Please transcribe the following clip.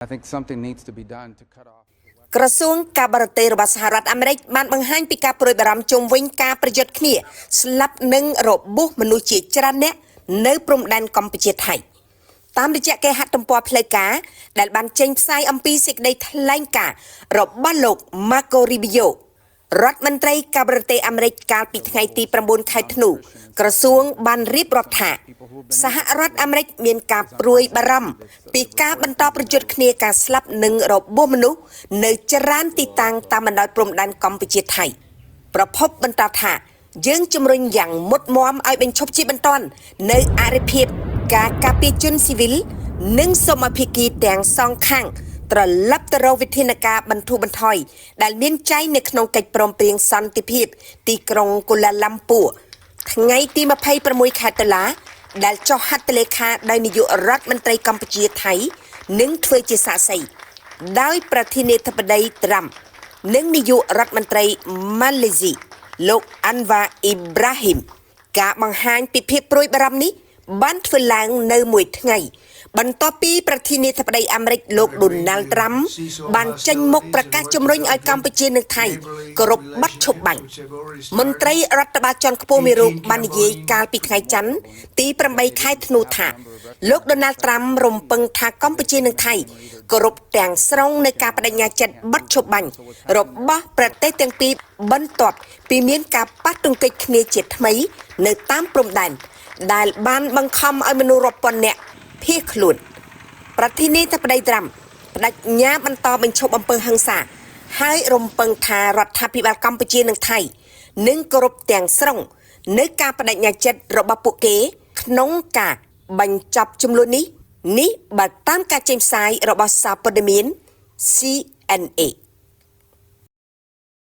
I think something needs to be done to cut off. ក្រសួងការបរទេសរបស់សហរដ្ឋអាមេរិកបានបង្ហាញពីការព្រួយបារម្ភជុំវិញការប្រយុទ្ធគ្នាស្លាប់និងរបួសមនុស្សជាច្រើនអ្នកនៅព្រំដែនកម្ពុជាថៃតាមរយៈគេហទំព័រផ្លូវការដែលបានចេញផ្សាយអំពីសេចក្តីថ្លែងការណ៍របស់លោក Marco Rubio រដ្ឋមន្ត្រីការបរទេសអាមេរិកកាលពីថ្ងៃទី9ខែធ្នូក្រសួងបានរៀបរាប់ថាសហរដ្ឋអាមេរិកមានការព្រួយបារម្ភពីការបន្តប្រយុទ្ធគ្នាការស្លាប់និងរបួសមនុស្សនៅច្រើនទីតាំងតាមបណ្ដោយព្រំដែនកម្ពុជាថៃប្រភពបន្តថាយើងជំរុញយ៉ាងមុតមមឲ្យបញ្ឈប់ជាបន្ទាន់នៅអរិភាពការការពារជនស៊ីវិលនិងសូមឲ្យភាគីទាំងសងខាង ត្រឡប់ទៅរកវិធានការបន្ធូរបន្ថយដែលមានចែងនៅក្នុងកិច្ចព្រមព្រៀងសន្តិភាព ទីក្រុងកូឡាឡាំពួរថ្ងៃទី26ខែតុលា ដែលចុះហត្ថលេខាដោយនាយករដ្ឋមន្ត្រីកម្ពុជាថៃនិងធ្វើជាសាក្សីដោយប្រធានាធិបតីត្រាំនិងនាយករដ្ឋមន្ត្រីម៉ាឡេស៊ីលោកអាន់វ៉ាអ៊ីប្រាហ៊ីមការបង្ហាញពីភាពព្រួយបារម្ភនេះបានធ្វើឡើងនៅមួយថ្ងៃ បន្ទាប់ពីប្រធានាធិបតីអាមេរិកលោកដូណាល់ត្រាំបានចេញមុខប្រកាសជំរុញឲ្យកម្ពុជានិងថៃគោរពបទឈប់បាញ់មន្ត្រីរដ្ឋបាលជាន់ខ្ពស់មួយរូបបាននិយាយកាលពីថ្ងៃច័ន្ទទី8ខែធ្នូថាលោកដូណាល់ត្រាំរំពឹងថាកម្ពុជានិងថៃគោរពទាំងស្រុងនៅការបដិញ្ញាចិត្តបទឈប់បាញ់របស់ប្រទេសទាំងពីរបន្ទាប់ពីមានការប៉ះទង្គិចគ្នាជាថ្មីនៅតាមព្រំដែនដែលបានបង្ខំឲ្យមនុស្សរាប់ពាន់នាក់ភៀសខ្លួនប្រធានាធិបតីត្រាំបដិញ្ញាបន្តបញ្ឈប់អំពើហិង្សាហើយរំពឹងថារដ្ឋាភិបាលកម្ពុជានិងថៃនឹងគោរពទាំងស្រុងនៅការបដិញ្ញាចិត្តរបស់ពួកគេក្នុងការបញ្ចប់ចំនួននេះនេះបើតាមការចេញផ្សាយរបស់សារព័ត៌មាន CNA។